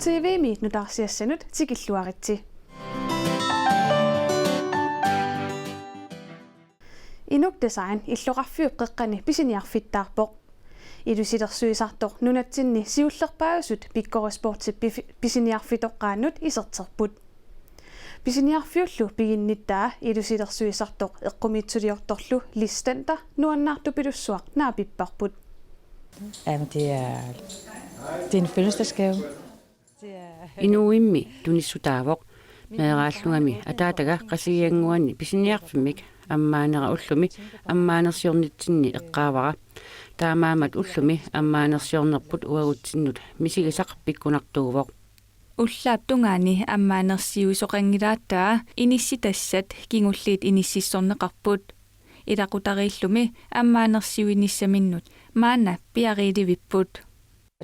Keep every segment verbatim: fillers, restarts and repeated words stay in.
T V-mi nutaarsiassanut tikilluaritsi. Inuk Design illoqarfiup qeqqani pisiniarfittaarpoq. Ilusilersuisartoq nunatsinni siullerpaasut Pikkori Sportip pif-, pisiniarfitoqqaannut iserterput. Pisiniarfiullu piginnittaa ilusilersuisartoq eqqumiitsuliortorlu Lis Stender nuannaartupilussuaq naapipparput. Jamen, det er, det er en fødselsdagsgave. Inuuimmi tunissutaavoq. Meeraallugami ataataga Qasigiannguani pisiniarfimmik ammaanera ullumi ammaanersiornitsinni eqqaavara. Taamaammat ullumi ammaanersiornerput uagutsinnut misigisaq pikkunartuuvoq. Ullaap tungaani ammaanersiuisoqanngilaataa inissitassat kingulliit inississorneqarput. Ilaqutariillumi ammaanersiuinissaminnut maanna piariilivipput.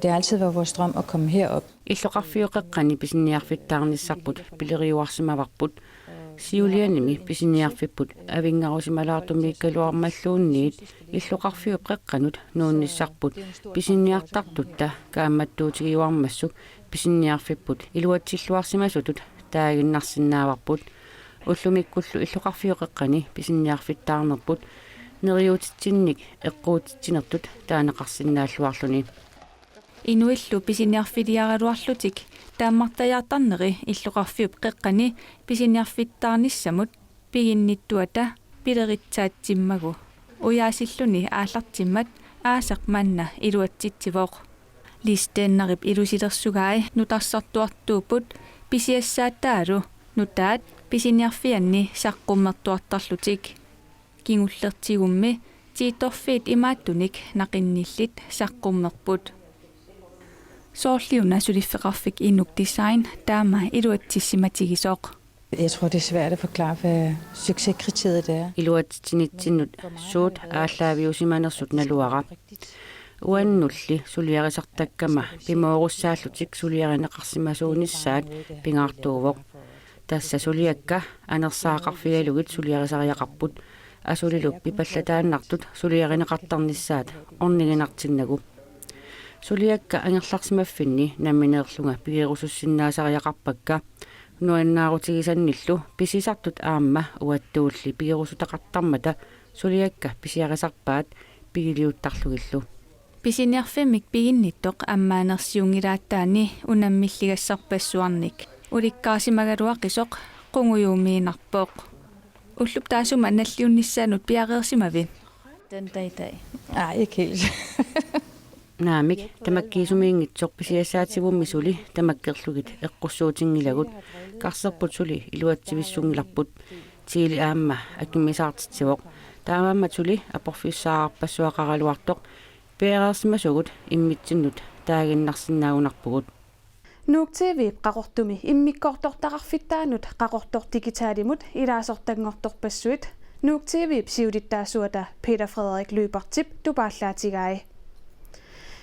Det har altid været vores drøm at komme herop. Illoqarfiup qeqqani pisiniarfittaarnissarput pileriuarsimavarput. Siulianimi pisiniarfipput avinngarusimalaartumiikkaluarmalluunniit illoqarfiup qeqqanut nuunnissarput pisiniartartutta kaammattuutigiuarmassuk pisiniarfipput iluatsilluarsimasutut taaginnarsinnaavarput. Ullumikkullu illoqarfiup qeqqani pisiniarfittaarnerput neriuutitsinnik eqquutitsinertut taaneqarsinnaalluarluni. Inuillu pisiniarfiliaraluarlutik taammartajaartarneri illoqarfiup qeqqani pisiniarfittaarnissamut piginnittuata pileriitsaatsimmagu. Ujaasilluni aallartimmat aasaq manna iluatsitsivoq. Lis Stenderip ilusilersugai nutarsartuartuupput pisiassaataalu nutaat pisiniarfianni saqqummertuartarlutik. Kingullertigummi tiitorfiit imaattunik naqinnillit saqqummerput. Soorliuna suliffeqarfik Inuk Design taama iluatsissimatigisoq. Jeg tror, det er svært at forklare, hvad succeskriteriet er. Iluatsitsinitsinnut suut aallaaviusimanersut naluara. Uannulli suliarisartakkama pimoorussaallutik suliarineqarsimasuunissaat pingaartuuvoq. Tassa suliakka anersaaqarfigalugit suliarisariaqarput, asulilu pipallataannartut suliarineqartarnissaat orniginartinnagu. Suliakka angerlarsimaffinni nammineerlunga pigerusussinnaasariaqarpakka, nuannaarutigisannillu pisisartut aamma uattuulli pigerusutaqartarmata suliakka pisiarisarpaat pigiliuttarlugillu. Pisiniarfimmik piginnittoq ammaanersiunngilaataani unammilligassarpassuarnik ulikkaarsimagaluaqisoq qungujuumiinnarpoq. Ullup taassuma nalliunnissaanut piareersimavit? Den dag i dag. Nej, ikke helt. Naamik, tamakkiisumiinngitsoq pisiassaativummi suli tamakkerlugit eqqussuutinngilagut. Karserput suli iluatsivissunngilarput. Tiili aamma akimmisaartitsivoq. Taamaammat suli aporfissaqarpassuaqaraluartoq piareersimasugut immitsinnut taaginnarsinnaagunarpugut. Nuuk T V-p Qaqortumi immikkoortortaqarfittaanut Qaqortoq Digitalimut ilaasortanngortorpassuit Nuuk T V-p siulittaasuata Peter Frederik Lyberthip tupaallaatigai.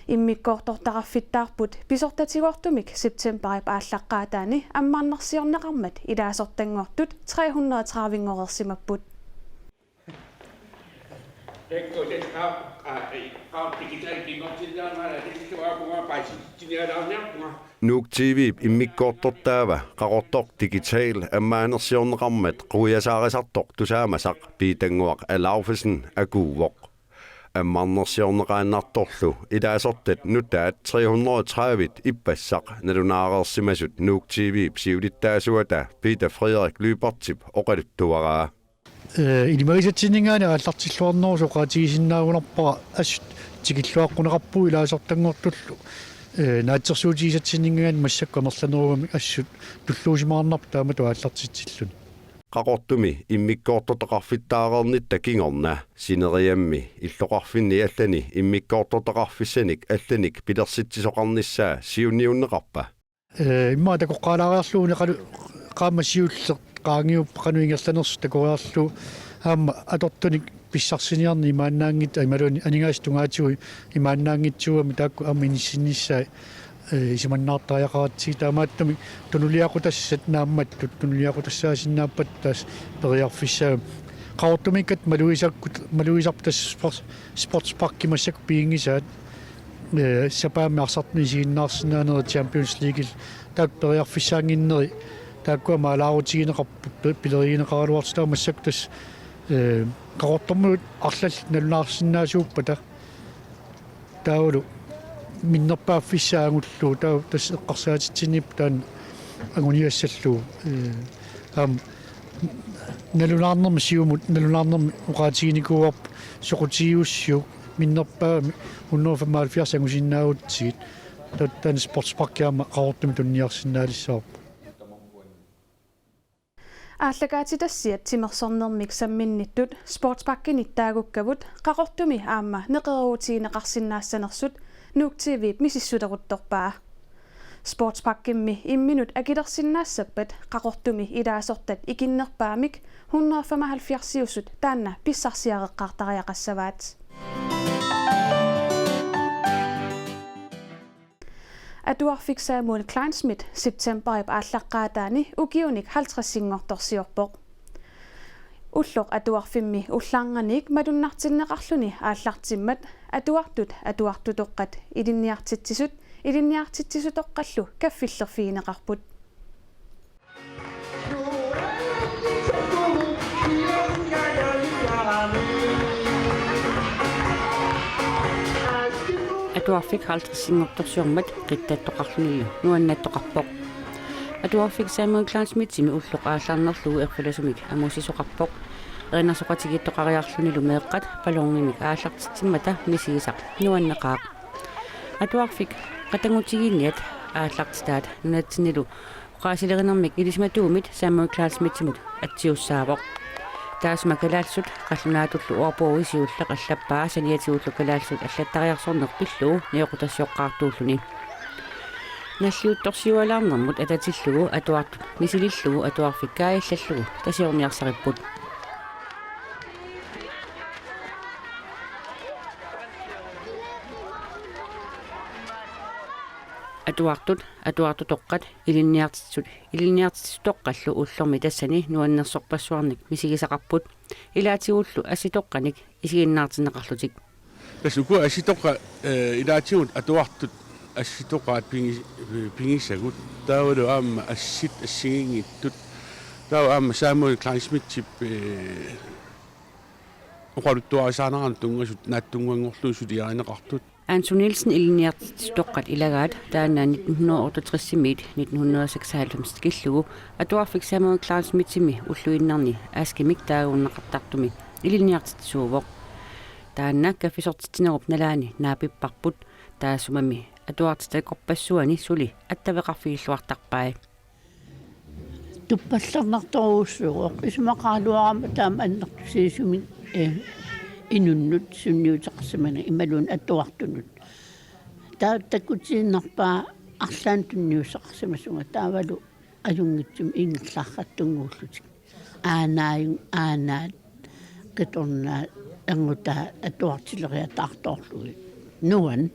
Immikkoortortaqarfittaarput pisortatigoortumik septemberip aallaqqaataani ammarnersiorneqarmat ilaasortanngortut tre hundrede og tredive-ngoreersimapput. Nuuk T V-p immikkoortortaava Qaqortoq Digital ammaanersiorneqarmat quiasaarisartoq tusaamasaq Piitannguaq Alaufesen akuuvoq. Ammarnersiorneqaannartorlu ilaasortat nutaat tre hundrede og tredive ippassaq nalunaareersimasut Nuuk T V-p siulittaasuata Peter Frederik Lyberthip oqaluttuaraa. Ee, ilimagisatsinninngaanniit aallartilluarnerusoq oqaatigisinnaagunarpara assut tikilluaqquneqarpugut ilaasortanngortullu. Ee, naatsorsuutigisatsinninngaanniit massakkut amerlanerugamik assut tulluusimaarnarpoq taamatut aallartitsilluni. Qaqortumi immikkoortortaqarfittaareernitta kingorna sineriammi illoqarfinni allani immikkoortortaqarfissanik allanik pilersitsisoqarnissaa siunniunneqarpa? Ee, immaqa takoqqaalaariarlugu uneqalu qaammat siulleq qaangiuppat qanoq ingerlanersoq takoriarlugu aamma atortunik pissarsiniarneq imaannaanngitsoq imaluunniit aningaasat tungaatigut imaannaanngitsuugamik taakku aamma inissinnissaat, ee, isumannaartariaqaratsigit taamaattumik tunuliaqutassat naammattut tunuliaqutassaasinnaappat tassa periarfissaagami. Qaqortumiikkatta malugisakkut, malugisarput tassa spor-, sportsparki massakkut piginngisaat. Ee, sapaammi arsartuni isiginnaarsinnaaneri Champions Leagueil taakku periarfissaannginneri, taakkua maalaarutigineqarput, pe-, pilerigineqaraluartut. Taava massakkut tassa, ee, Qaqortormiut arlallit nalunaarsinnaasuuppata, taavalu minnerpaaffissaa angullugu, taava tassa eqqarsaatitsinerput taanna anguniassallugu. Ee, aamma nalunaarnermi siumut, nalunaarnermi oqaatiginikuuarput soqutigiussiuk minnerpaamik hundrede femoghalvfjerds angusinnaagutsigit. Taava taanna sportsparki aamma Qaqortumi tuniniarsinnaalissavarput. Aallakaatitassiat timersornermik samminnittut sportsparkinik taagukkavut Qaqortumi aamma neqeroorutigineqarsinnaassanersut Nuuk T V-p misissuleruttorpaa. Sportsparkimmi imminut akilersinnaassappat Qaqortumi ilaasortat ikinnerpaamik hundrede femoghalvfjerds taanna pissarsiareqqaartariaqassavaat. Atuarfik Samuel Kleinschmidt septemberip aallaqqaataani ukiunik halvtredsinngortorsiorpoq. Ulloq atuarfimmi ullarnganiit malunnartinneqarluni aallartimmat atuartut, atuartutoqqat, ilinniartitsisut, ilinniartitsisutoqqallu kaffillerfigineqarput. Atuarfik halvtredsinngortorsiormat qittattoqarlunilu nuannattoqarpoq. Atuarfik Samuel Kleinschmidtimi ulloq aallarnerlugu erfilasumik amuussisoqarpoq. Erinarsoqatigiittoqariarlunilu meeqqat ballonimik aallartitsimmata misigisaq nuanneqaaq. Atuarfik qatanngutigiinniat aallartitaat nunatsinnilu oqaasilerinermik ilisimatuumit Samuel Kleinschmidtimut atsiussaavoq. Taassuma kalaallisut qallunaatullu ordbogit siulleq allappaa saniatigullu kalaallisut allattariarsorneq pillugu nioqqutasioqqaartuulluni. Nalliuttorsiualaarnermut atatillugu atuartut misilillugu atuarfik kaajallallugu tasiorniarsaripput. Atuartut, atuartutoqqat, ilinniartitsisut, ilinniartitsisutoqqallu ullormi tassani nuannersorpassuarnik misigisaqarput. Ilaatigullu assitoqqanik isiginnaartinneqarlutik. Tassa uku assitoqqat, ee, ilaatigut atuartut assitoqqaat pigi-, pigisagut. Taavalu aamma assit assigiinngitsut. Taava aamma Samuel Kleinschmidtip, ee, oqaluttuarisaanerannut tunngasut naatsunnguanngorlugit suliarineqartut. Ansu Nielsen ilinniartitsisutoqqat ilagaat taanna nitten hundrede otteogtres-imiit nitten hundrede seksoghalvfems tikillugu Atuarfik Samuel Kleinschmidtimi ulluinnarni Askimik taaguunneqartartumi ilinniartitsisuuvoq. Taanna kaffisortitsinerup nalaani naapipparput, taassumami atuartitakorpassuani suli attaveqarfigilluartarpai. Tuppallernartorujussuuvoq. Isumaqaraluarama taama annertusiisumik, ee, inunnut sunniuteqarsimaneq imaluunniit atuartunut. Taava takutiinnarpaa arlaannut tunniusseqarsimasunga taavalu ajunngitsumik ingerlaarrattunnguullutik. Aanaajun-, aanaat qitornaat angutaa atuartileriataartoorlugit. Nuann.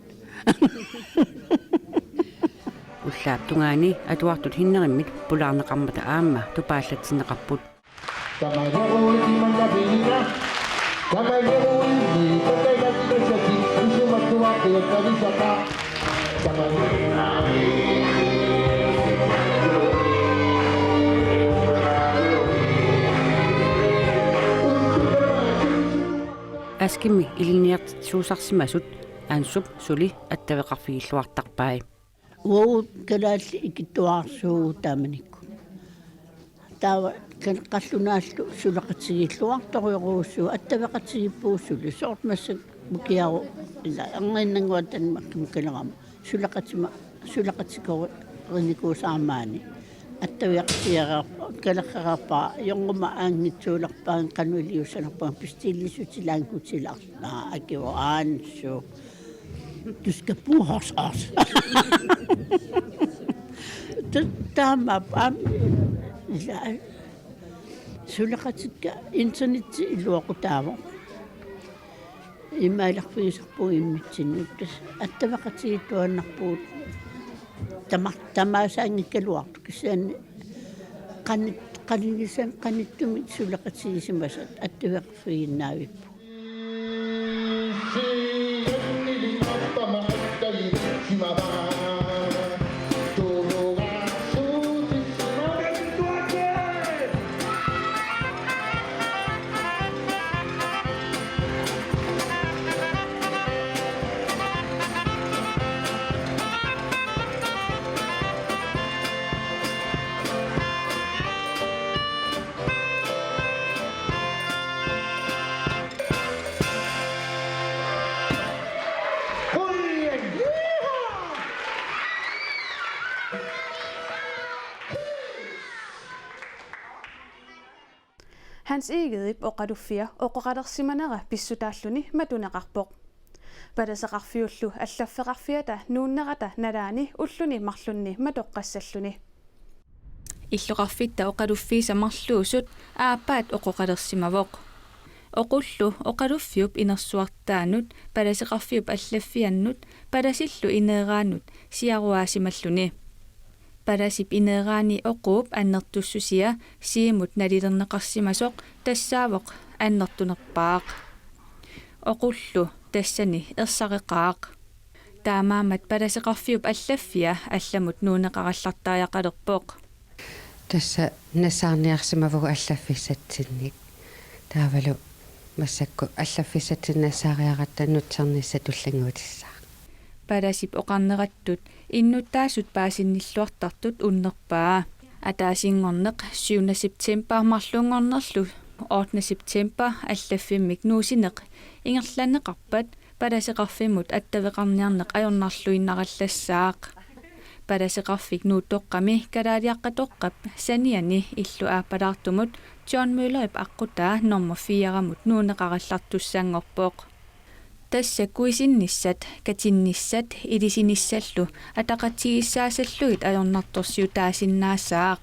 Ullaap tungaani atuartut hinnerimmit pulaarneqarmata aamma tupaallatsinneqarput. Askimi ilinniartitsisuusarsimasut Ansup suli attaveqarfigilluartarpai. Uagut kalaallit ikittuararsuugut taamanikkut. Taava kal-, qallunaallu suleqatigiilluartorujorujussuuvoq, attaveqatigiippugut suli, soorlu massakkut ukiaru ila erniinnannguaq Danmarkimut kalerama suleqatima-, suleqatikorinikuusara maani. Attaveqatigereerpara, kalerreerpara, jornguma aanngitsuulerpara, qanoq iliussanerpunga, bestillissutit ilaanngutilaarlunga, aa, akivoq Ansu. Du skal bo hos os. Ta-, taamaappoq aamma ila suleqatikka internetti iluaqutaavoq. Imaalerfigisarpugut immitsinnut. Tassa attaveqatigiittuaannarpugut tama-, tamaasaanngikkaluartut kisianni qanit-, qanigisan qanittumik suleqatigisimasat attaveqarfigiinnaavippugut. Hans Egedep oqaluffia oqoqalersimanera pissutaalluni matuneqarpoq. Palaseqarfiullu allaffeqarfiata nuunnerata nalaani ulluni marlunni matoqqassalluni. Illoqarfitta oqaluffiisa marluusut aappaat oqoqalersimavoq. Oqullu oqaluffiup inersuartaanut, palaseqarfiup allaffiannut, palasillu ineeraannut siaruaasimalluni. Palasip ineeraani oquup annertussusia siumut nalilerneqarsimasoq tassaavoq annertunerpaaq. Oqullu tassani ersareqaaq. Taamaammat palaseqarfiup allaffia allamut nuunneqarallartariaqalerpoq. Tassa nassaarniarsimavugut allaffissatsinnik. Taavalu massakkut allaffissatsinnik nassaariaratta nutsernissaq tullinnguutissaaq. Palasip oqarnerattut innuttaasut paasinnilluartartut unnerpaa. Ataasinngorneq syvende september marlunngornerlu ottende september allaffimmik nuusineq ingerlanneqarpat palaseqarfimmut attaveqarniarneq ajornarluinnarallassaaq. Palaseqarfik Nuuttoqqami kalaaliaqqatoqqap saniani illuaappalaartumut John Møllerip aqqutaa nummer fire-mut nuunneqarallartussanngorpoq. Tassa kuisinnissat, katinnissat ilisinissallu ataqatigiissaasallugit ajornartorsiutaasinnaassaaq.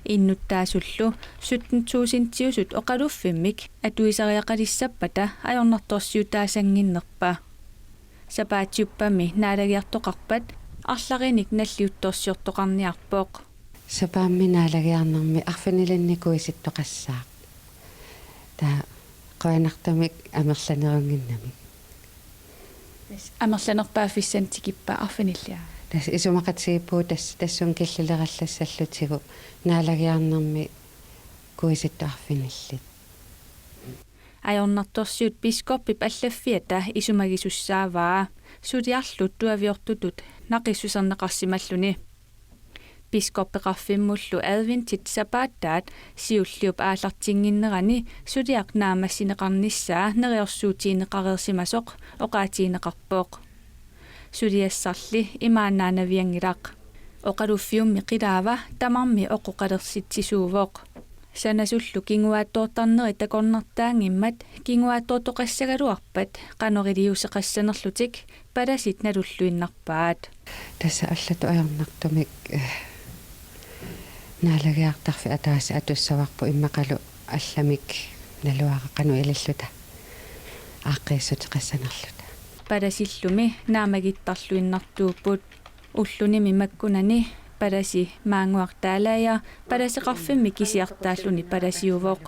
Innuttaasullu sytten tusindiusut oqaluffimmik atuisariaqalissappata ajornartorsiutaasannginnerpa? Sapaatiuppami naalagiartoqarpat arlarinik nalliuttorsiortoqarniarpoq. Sapaammi naalagiarnermi arfinilinnik kuisittoqassaaq. Taava qujanartumik amerlanerunnginnamik. Tassa amerlanerpaaffissanik tikippa arfinillit? Tassa isumaqatigiippugut tassa tassunga killilerallassallugu naalagiarnermi kuisittoq arfinillit. Ajornartorsiut biskoppip allaffiata isumagisussaavaa, suliarlu tuaviortutut naqissuserneqarsimalluni. Biskoppeqarfimmullu adventit sapaataat siulliup aallartinnginnerani suliaq naammassineqarnissaa neriorsuutigineqareersimasoq oqaatigineqarpoq. Suliassarli imaannaanavianngilaq. Oqaluffiummi qilaava tamarmi oqoqalersitsisuuvoq. Sanasullu kinguaattoortarneri takornartaanngimmat kinguaattoortoqassagaluarpat qanoq iliuuseqassanerlutik palasit nalulluinnarpaat. Tassa allatut ajornartumik, eh, naalagiartarfik ataaseq atussavarput immaqalu allamik naluara qanoq ililluta aaqqiissuteqassanerluta. Palasillumi naammagittarluinnartuupput. Ullunimi makkunani palasi Maannguaq Dalager palaseqarfimmi kisiartaalluni palasiuvoq.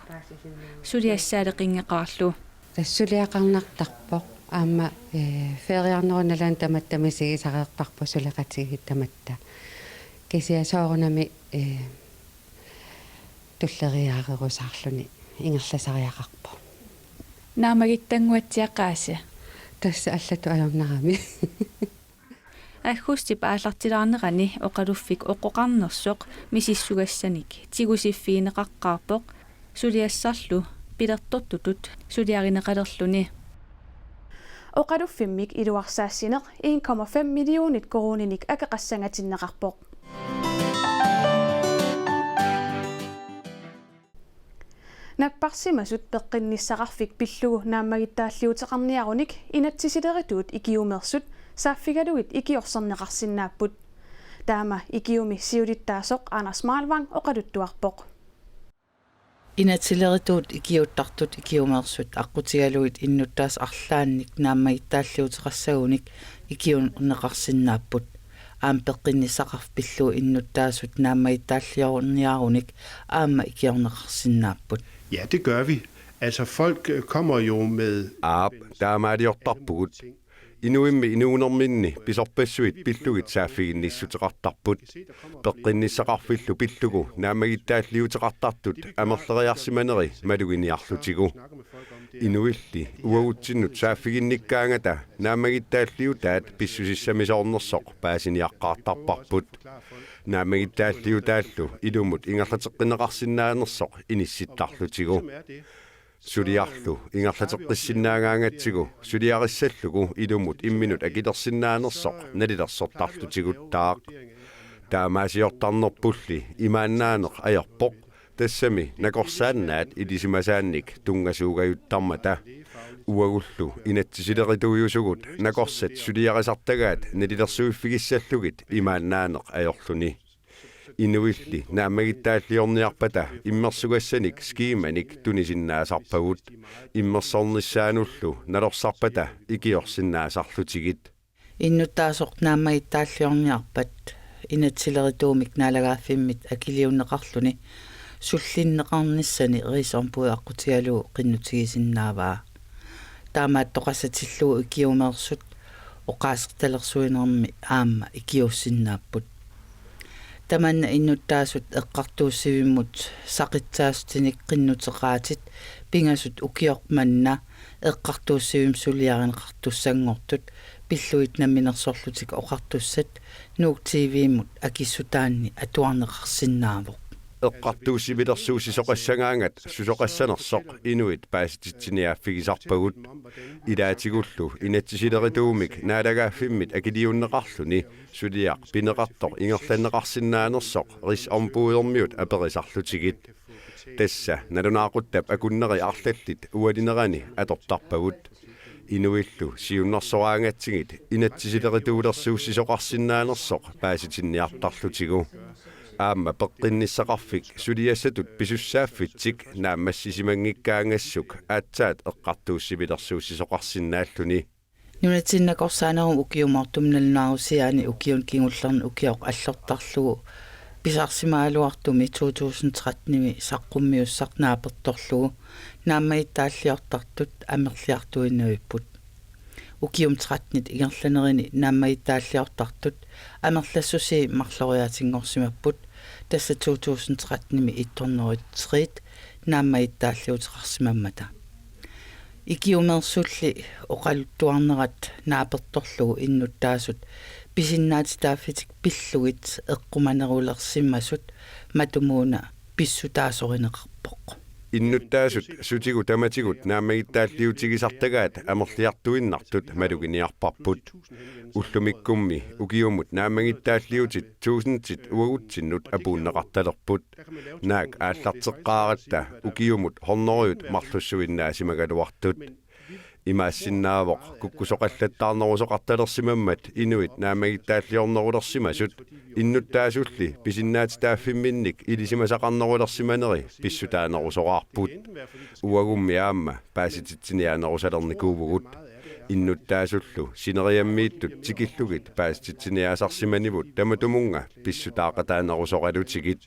Suliassaaleqinngeqaarlu. Tassa suliaqarnartarpoq aamma, eh, feriarnerup nalaani tamatta misigisareerparput suleqatigiit tamatta. Kisianni soorunami, eh, tulleriiaarerusaarluni ingerlasariaqarpoq. Naammagittannguatsiaqaasi? Tassa allatut ajornarami. Aggustip aallartilaarnerani oqaluffik oqoqarnersoq misissugassanik tigusiffigineqaqqaarpoq suliassarlu pilertortutut suliarineqalerluni. Oqaluffimmik iluarsaassineq en komma fem millionit koruuninik akeqassangatinneqarpoq. Napparsimasut peqqinnissaqarfik pillugu naammagittaalliuteqarniarunik inatsisilerituut ikiumeersut saaffigalugit ikiorserneqarsinnaapput. Taama ikiumi siulittaasoq Anders Meilvang oqaluttuarpoq. Inatsisilerituut ikiuuttartut ikiumeersut aqqutigalugit innuttaasut arlaannik naammagittaalliuteqassagunik ikiorneqarsinnaapput. Aamma peqqinnissaqarfik pillugu innuttaasut naammagittaalliorniarunik aamma ikiorneqarsinnaapput. Ja, det gør vi. Altså, folk øh, kommer jo med Aap, taamaaliortarpugut. Inuimmi inuunerminni pisorpassuit pillugit saaffiginnissuteqartarput. Peqqinnissaqarfillu pillugu naammagittaalliuteqartartut amerleriarsimaneri maluginiarlutigu. Inuilli uagutsinnut saaffiginnikkaangata naammagittaalliutaat pissusissamisoornersoq paasiniaqqaartarparput. Naammagittaalliutaallu ilumut ingerlateqqinneqarsinnaanersoq inissittarlutigu. Suliarlu ingerlateqqissinnaagaangatsigu suliarissallugu ilumut imminut akilersinnaanersoq nalilersortarlutiguttaaq. Taamaasiortarnerpulli imaannaaneq ajorpoq, tassami nakorsaannaat ilisimasaannik tunngasuugajuttarmata. Uagullu inatsisilerituujusugut nakorsat suliarisartagaat nalilersuiffigissallugit imaannaaneq ajorluni. Inuilli naammagittaalliorniarpata immersugassanik skemanik tunisinnaasarpagut, immersornissaanullu nalorsarpata ikiorsinnaasarlutigit. Innuttaasoq naammagittaalliorniarpat inatsisilerituumik naalagaaffimmit akiliunneqarluni sullinneqarnissani riisormpuiaqqutigalugu qinnutigisinnaavaa. Taamaattoqassatillugu ikiumeersut oqaasertalersuinermi aamma ikiuussinnaapput. Tamanna innuttaasut eqqartuussivimmut saqitsaasutinik qinnuteqaatit pingasut ukioq manna eqqartuussivimmi suliarineqartussanngortut pillugit Namminersorlutik Oqartussat Nuuk T V-mut akissutaanni atuarneqarsinnaavoq. Eqqartuussivilersuussisoqassagaangat susoqassanersoq inuit paasititsiniaaffigisarpagut. Ilaatigullu inatsisilerituumik naalagaaffimmit akiliunneqarluni suliaq pineqartoq ingerlanneqarsinnaanersoq riisormpuiormiut aperisarlutigit. Tassa nalunaaquttap akunneri arlallit ualinerani atortarpagut. Inuillu siunnersoraangatsigit inatsisilerituulersuussisoqarsinnaanersoq paasitinniartarlutigu. Aamma peqqinnissaqarfik suliassatut pisussaaffitsik naammassisimanngikkaangassuk aatsaat eqqartuussivilersuussisoqarsinnaalluni. Nunatsinni nakorsaanerup ukiumoortumik nalunaarusiaani ukiuni kingullerni ukioq allortarlugu pisarsimagaluartumi to tusind tretten-imi saqqummiussaq naapertorlugu naammagittaalliortartut amerliartuinnavipput. Ukiumi tretten-it ingerlanerini naammagittaalliortartut amerlassusii marloriaatinngorsimapput, tassa to tusind tretten-imi et hundrede og tre naammagittaalliuteqarsimammata. Ikiumeersulli oqaluttuarnerat naapertorlugu innuttaasut pisinnaatitaaffitik pillugit eqqumanerulersimasut matumuuna pissutaasorineqarpoq. Innuttaasut sutigut tamatigut naammagittaalliutigisartagaat amerliartuinnartut maluginiarparput. Ullumikkummi ukiumut naammagittaalliutit tusindit uagutsinnut apuunneqartalerput. Naak aallarteqqaaratta ukiumut hundredet marlussuinnaasimagaluartut. Imaassinnaavoq kukkusoqallattaarnerusoqartalersimammat inuit naammagittaalliornerulersimasut, innuttaasulli pisinnaatitaaffimminnik ilisimasaqarnerulersimaneri pissutaanerusoraarput. Uagummi aamma paasititsiniaanerusarnikuuvugut. Innuttaasullu sineriammiittut tikillugit paasititsiniaasarsimanivut tamatumunnga pissutaaqataanerusoralutigit.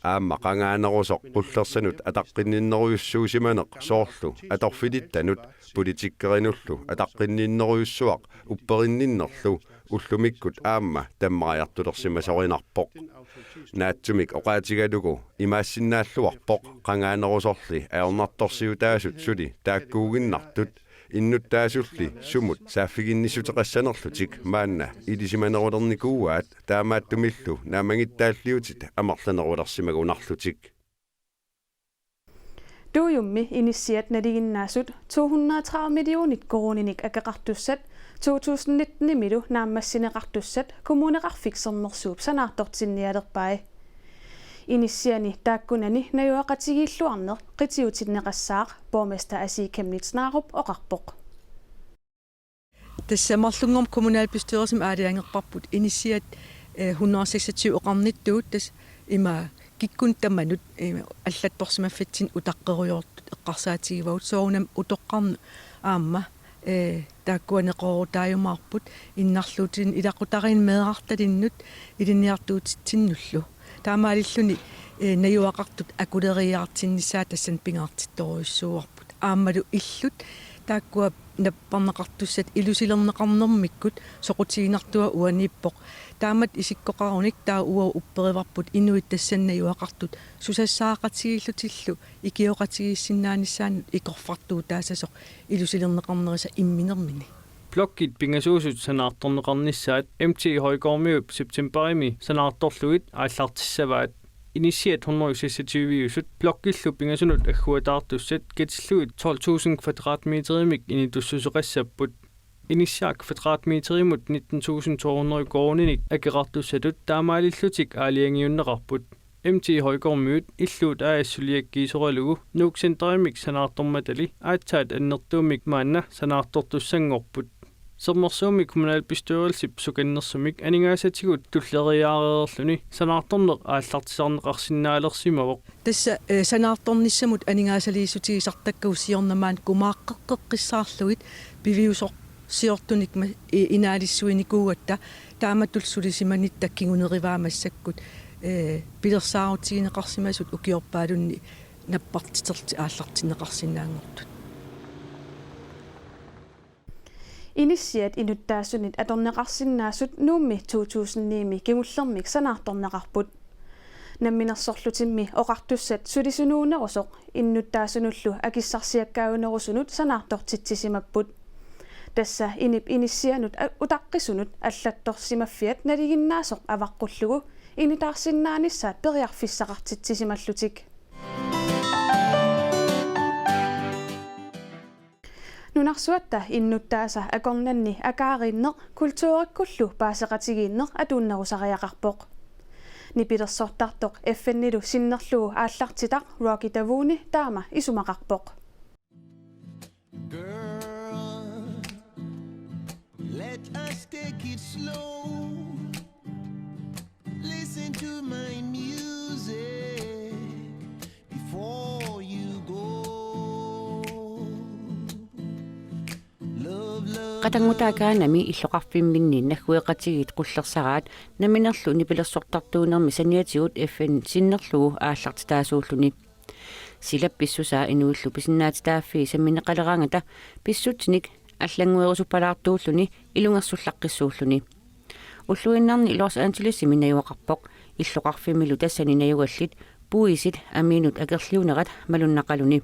Aamma qangaanerusoq qullersanut ataqqinninnerujussuusimaneq soorlu atorfilittanut politikkerinullu ataqqinninnerujussuaq upperinninnerlu ullumikkut aamma tammariartulersimasorinarpoq. Naatsumik oqaatigalugu imaassinnaagaluarpoq qangaanerusorli ajornartorsiutaasut suli taakkuuginnartut innuttaasulli sumut saaffiginnissuteqassanerlutik maanna ilisimanerulernikuuaat taamaattumillu naammagittaalliutit amerlanerulersimagunarlutik. Tuujummi inissiat nalinginnaasut to hundrede og tredive millionit koruuninik akeqartussat to tusind nitten-imilu naammassineqartussat Kommuneqarfik Sermersuup sanaartortinnialerpai. Inissiani taakkunani najugaqatigiilluarneq qitiutinneqassaaq, borgmester Asii Chemnitz Narup oqarpoq. Tassa marlunngormat kommunalbestyrelsimi aalajangerparput inissiat, eh, hundrede og seksogtyve oqarnittut, tassa ima kikkunnut tamanut, eh, allattorsimaffitsinni utaqqerujoortut eqqarsaatigivagut, soorunami utoqqarnut aamma, eh, taakkuaneqaruutaajumaarput, innarluutitut ilaqutariinnut meerartalinnut ilinniartuutitsinnullu. Taamaalilluni, eh, najugaqartut akuleriiaartinnissaat tassani pingaartittorujussuuarput. Aammalu illut taakkua napparneqartussat ilusilerneqarnermikkut soqutiginartua uaniippoq. Taamatut isikkoqarunik taava uagut upperivarput inuit tassani najugaqartut susassaaqatigiillutillu ikioqatigiissinnaanissaannut ikorfartuutaassasoq ilusilerneqarnerisa imminermini. Blokkit pingasuusut sanaartorneqarnissaat M T Højgaardimiut septembarimi sanaartorlugit aallartissavaat. Inissiat hundrede og seksogtyve-usut blokkillu pingasunut agguataartussat katillugit tolv tusind kvadratmeterimik initussuseqassapput. Inissiaq kvadratmeterimut nitten tusind to hundrede koruuninik akeqartussatut taamaalillutik aalajangiunneqarput. M T Højgaardiut illuut aassuliakkiisoralugu Nuuk Centerimik sanaartormatali aatsaat annertuumik maanna sanaartortussanngorput. Sermersuumi kommunalbestyrelsip sukannersumik aningaasatigut tulleriiaareerluni sanaartorneq aallartisarneqarsinnaalersimavoq. Tassa, eh, sanaartornissamut aningaasaliissutigisartakka usiornamaankumaaqqeqqeqqissaarlugit piviusorsiortunik ma-, i-, inaalissuinikuugatta taamatut sulisimanitta kingunerivaat massakkut, eh, pilersaarutigineqarsimasut ukiorpaalunni nappartiterti aallartinneqarsinnaanngortut. Inissiat inuttaasunit atorneqarsinnaasut Nuummi to tusind ni-mi kingullermik sanaartorneqarput. Namminersorlutimmi oqartussat sulisunuunerusoq innuttaasunullu akissarsiakkaajunerusunut sanaartortitsisimapput. Tassa inip inissianut a-, utaqqisunut allattorsimaffiat nalinginnaasoq avaqqullugu initaarsinnaanissaat periarfissaqartitsisimallutik. Nunarsuatta innuttaasa akornanni akaariinneq, kulturikkullu paaseqatigiinneq atuunnerusariaqarpoq. Nipilersortartoq F N-ilu sinnerlugu aallartitaq Rocky Davuni taama isumaqarpoq. Girl, let us take it slow. Listen to my music before you go. Love, love, Qatanngutaa Ghanami illoqarfimminni naggueqatigiit qullersaraat namminerlu nipilersortartuunermi saniatigut F N sinnerlugu aallartitaasuulluni. Silap pissusaa inuillu pisinnaatitaaffii sammineqaleraangata pissutsinik allannguerusuppalaartuulluni ilungersullaqqissuulluni. Ulluinnarni Los Angelesimi najugaqarpoq, illoqarfimmilu tassani najugallit puisit amiinut akerliunerat malunnaqaluni.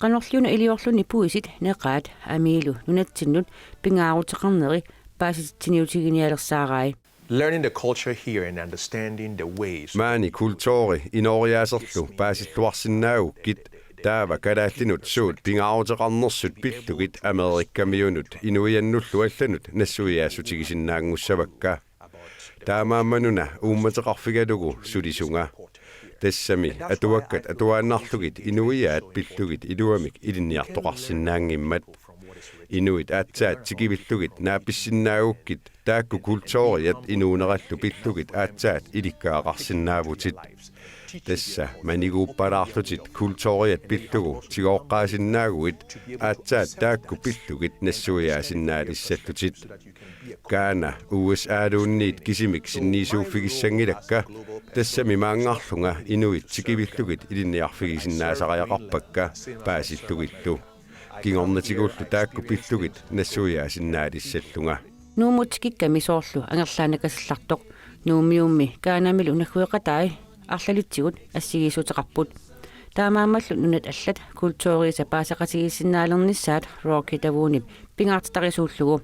Qanorliuna iliorluni puisit neqaat amiilu nunatsinnut pingaaruteqarneri paasititsiniutiginialersaarai. Learning the culture here and understanding the ways. Maani kulturi inooriaaserlu paasilluarsinnaagukkit taava kalaallinut suut pingaaruteqarnersut pillugit Amerikamiunut inuiannullu allanut nassuiaassutigisinnaanngussavakka. Taamaammanuna uummateqarfigalugu sulisunga. Tassami atuakkat atuaannarlugit inuiaat pillugit iluamik ilinniartoqarsinnaanngimmat. Inuit aatsaat tikivillugit naapissinnaagukkit taakku kulturiat inuunerallu pillugit aatsaat ilikkagaqarsinnaavutit. Tassa maniguuppalaarlutit kulturiat pillugu tigooqqaasinnaaguit aatsaat taakku pillugit nassuiaasinnaalissallutit. Ghana U S A-luunniit kisimik sinniisuuffigissanngilakka, tassami maanngarlunga inuit tikivillugit ilinniarfigisinnaasariaqarpakka paasillugillu. Kingornatigullu taakku pillugit nassuiaasinnaalissallunga. Nuummut tikikkami soorlu angerlaannakasallartoq Nuummiummi Ghanamilu naggueqatai arlalitsigut assigiissuteqarput. Taamaammallu nunat allat kulturiisa paaseqatigiissinnaalernissaat Rocky Davunip pingaartitarisuullugu.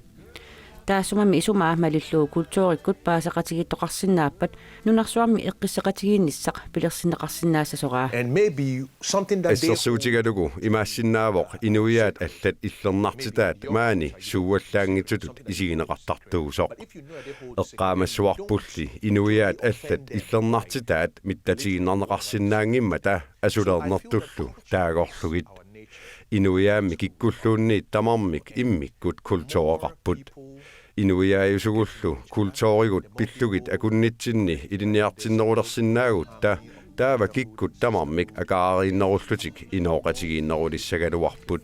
Taassumami isumaa malillugu kulturikkut paaseqatigiittoqarsinnaappat nunarsuarmi eqqissaqatigiinnissaq pilersinneqarsinnaassasoraa. And maybe something that they Assersuutigalugu imaassinnaavoq inuiaat allat illernartitaat maani suuallaanngitsutut isigineqartartuusoq. Eqqaamassavarpulli inuiaat allat illernartitaat mittatiinnarneqarsinnaanngimmata asuleernertullu taagorlugit. Inuiaammi kikkulluunniit tamarmik immikkut kultureqarput. Inuiaajusugullu kulturigut pillugit akunnitsinni ilinniartinnerulersinnaagutta taava kikkut tamarmik akaariinnerullutik inooqatigiinnerulissagaluarput.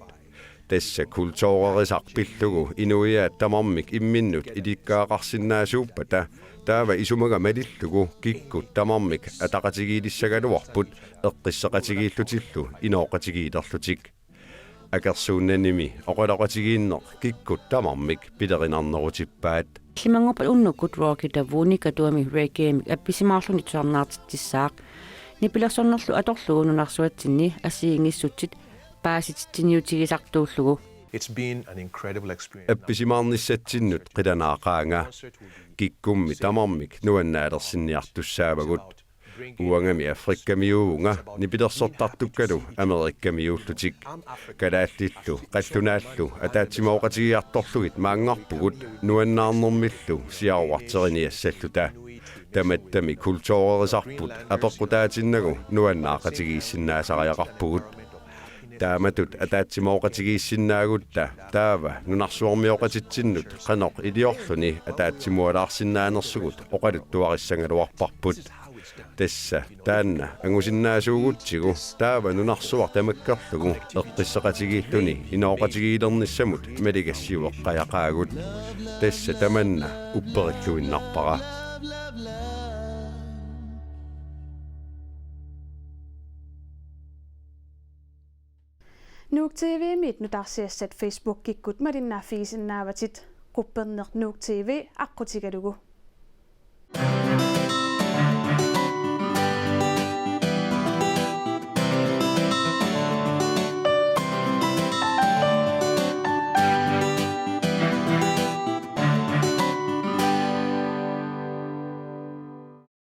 Tassa kulturerisaq pillugu inuiaat tamarmik imminnut ilikkagaqarsinnaasuuppata taava isumaga malillugu kikkut tamarmik ataqatigiilissagaluarput eqqissaqatigiillutillu inooqatigiilerlutik. Akersuunnanimi oqaloqatigiinneq kikkut tamarmik pilerinarnerutippaat. Tallimanngorpat unnukkut Rocky Davuni Katuami reggaemik appisimaarluni tusarnaartitsissaaq. Nipilersornerlu atorlugu nunarsuatsinni assigiinngissutsit paasititsiniutigisartuullugu. It's been an incredible experience. Appisimaarnissatsinnut qilanaaqaanga. Kikkummi tamarmik nuannaalersinniartussaavagut. Uangami Afrikamiuuvunga nipilersortartukkalu Amerikamiuullutik. Kalaallillu, qallunaallu, ataatsimooqatigiartorlugit maanngarpugut nuannaarnermillu siaruarteriniassalluta. Tamattami kulturerisarput apeqqutaatinnagu nuannaaqatigiissinnaasariaqarpugut. Taamatut ataatsimooqatigiissinnaagutta taava nunarsuarmioqatitsinnut qanoq iliorluni ataatsimualaarsinnaanersugut oqaluttuarissagaluarparput. Tassa taanna angusinnaasuugutsigu taava nunarsuaq tamakkerlugu eqqisseqatigiilluni inooqatigiilernissamut maligassiueqqajaqaagut. Tassa tamanna upperilluinnarpara. Nuuk T V-mit nutaarsiassat Facebookikkut malinnaaffigisinnaavatit, qupperneq Nuuk T V aqqutigalugu.